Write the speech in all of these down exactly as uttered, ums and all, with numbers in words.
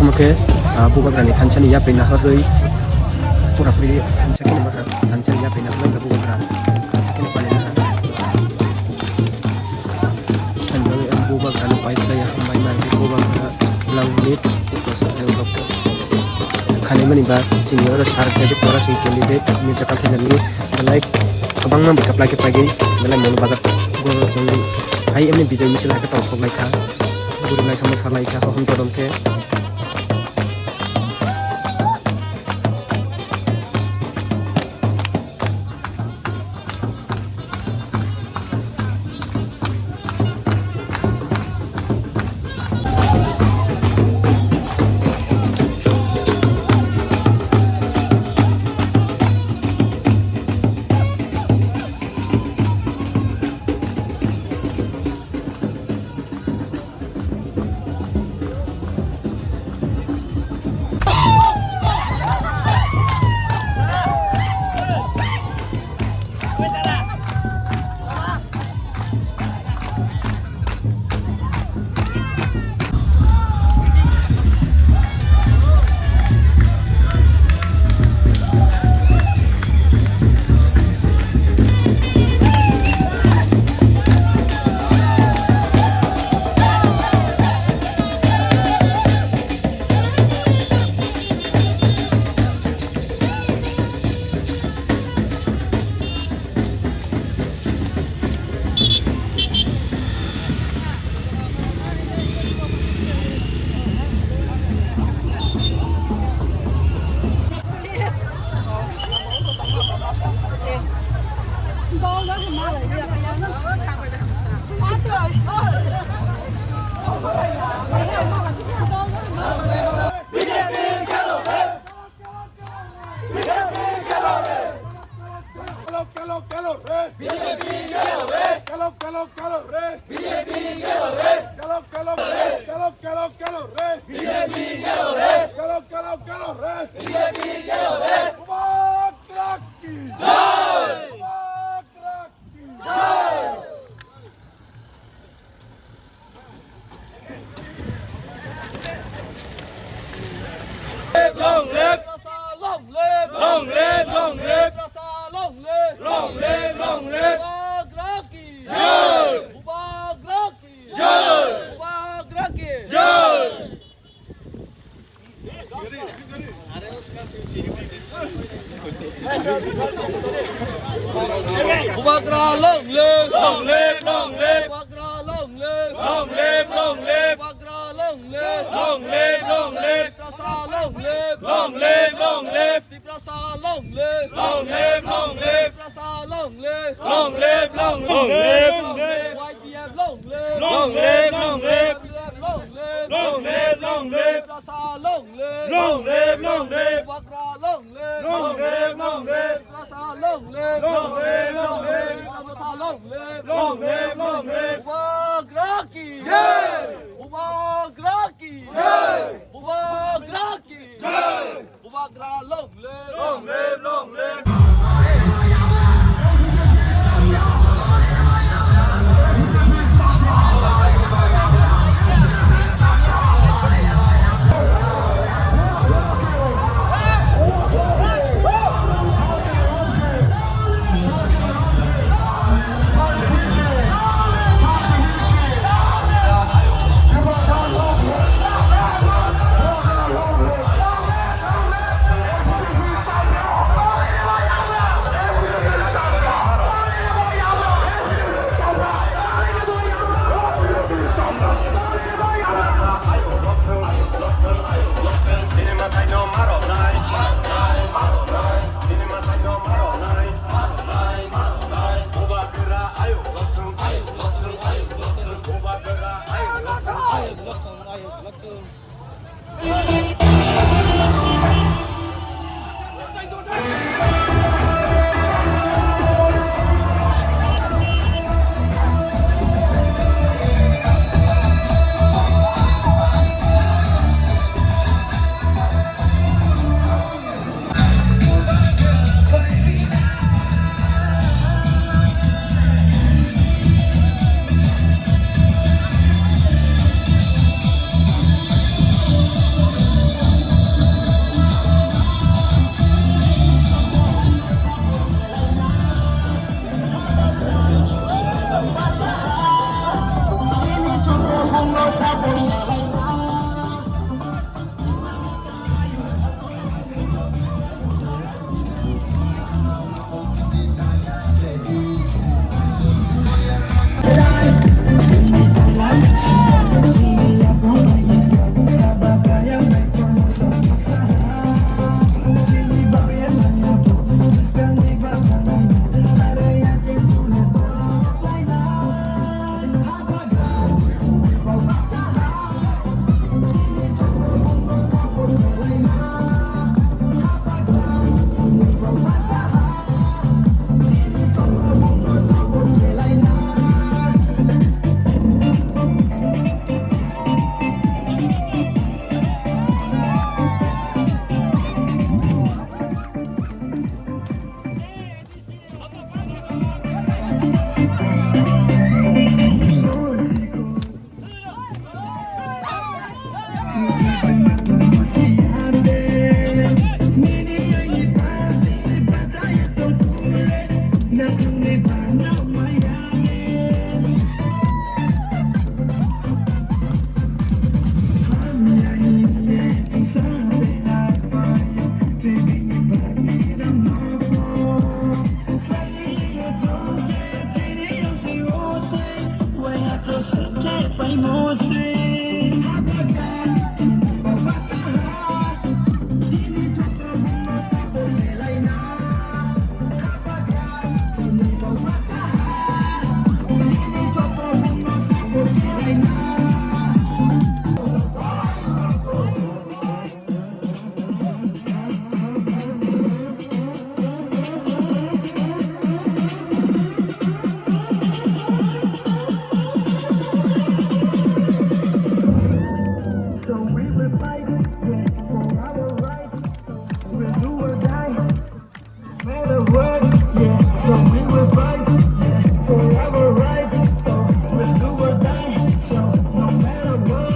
Omo khe, ah, Bubagrani thansa ni yapri nahorwi pura puri thansa khe nang thansa ni yapri nahorwi Bubagra thansa khe nang pali naha. Ani bagwi ang Bubagrano pai khlai ya, hambai man khe Bubagra langni kosom hai rok khe khanai mani ba chini oro sir candidate, oro sing candidate Mirza Kathir Lamni belai kwbangma bwkha belai khe paigwi belai Manu Bazar o chwng hai emni bijai misil hai khe tongthok lai kha, guri lai kha, mwsa lai kha, hohom todom khe. Kelo, kelo, kelo re. B J P kelo re. Kelo, kelo, kelo re. B J P kelo re. Kelo, kelo, kelo, kelo, kelo re. B J P kelo re. Kelo, kelo, kelo re. B J P kelo re. Bubagra ki jai. Bubagra ki jai. Long live! Long live! Long live! Long live! Long live! Long live! Long live! Bubagra ki! Jai! Bubagra ki! Jai! Bubagra ki! Jai! Bubagra long live! Long live, long live! Bubagra long live! Long live, long live! Bubagra long live! Long live, long live! Tiprasa long live! Long live, long live! Tiprasa long live! Long live, long live! Tiprasa long live! Long live, long live! Long live, long live! Y P F long live! Long live, long live! W F long live! Long live, long live! Tiprasa long live! Long live, long live! Bubagra long live! Long live, long live! Tiprasa long live! Long live, long live! Tiprasa long live! Long live, long live! Bubagra ki! Jai! Bubagra ki! Jai! Bubagra ki! Jai! Bubagra long live! Long live, long live! So we will fight, yeah, for our rights. We'll do or die, no matter what, yeah. So we will fight, yeah, for our rights. Oh, we'll do or die, so no matter what.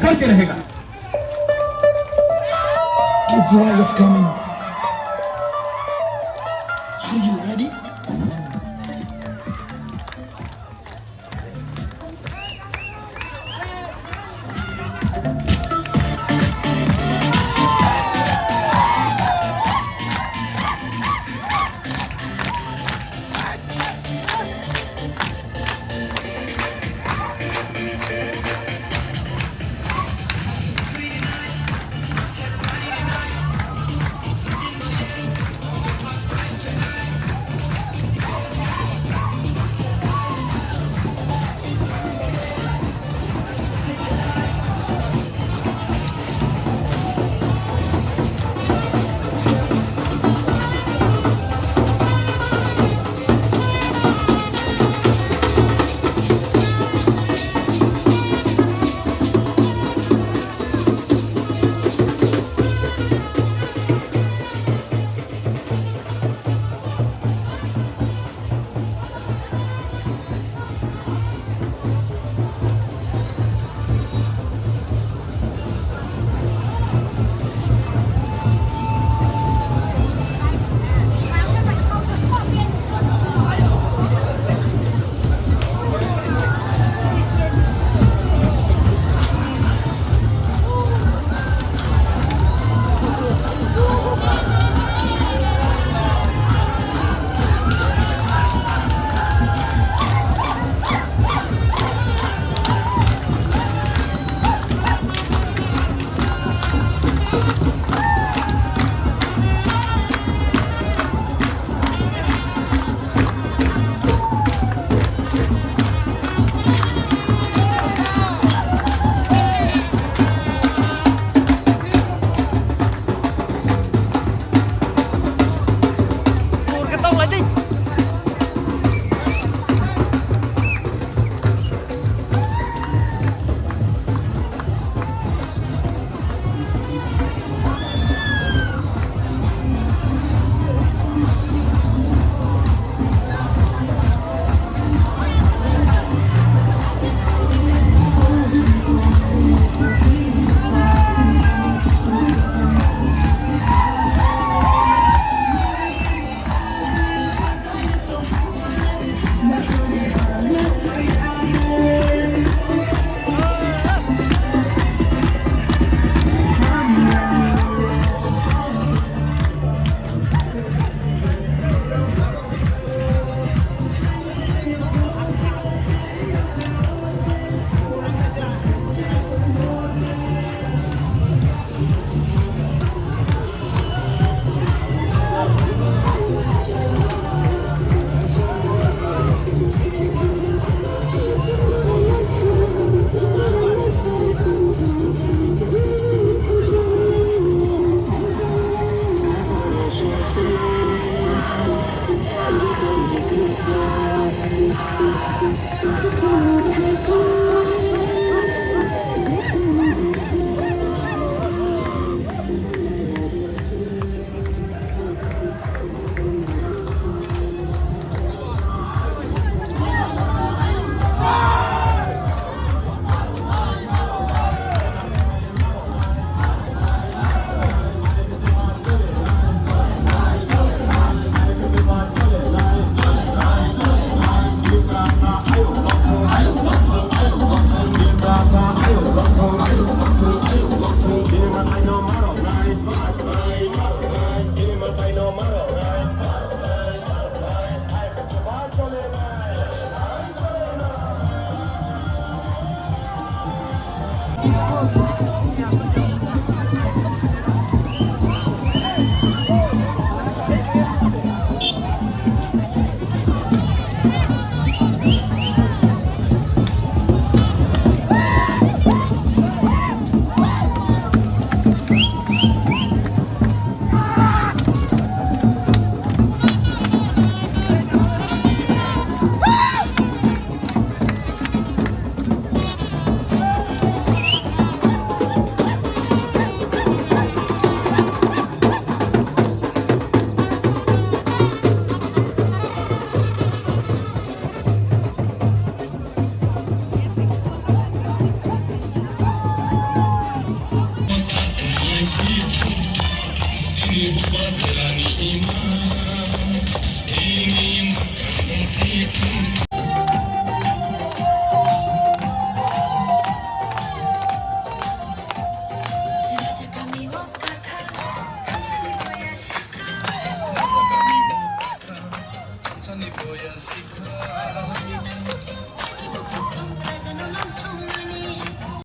करके रहेगा। The boy is coming. Are you ready?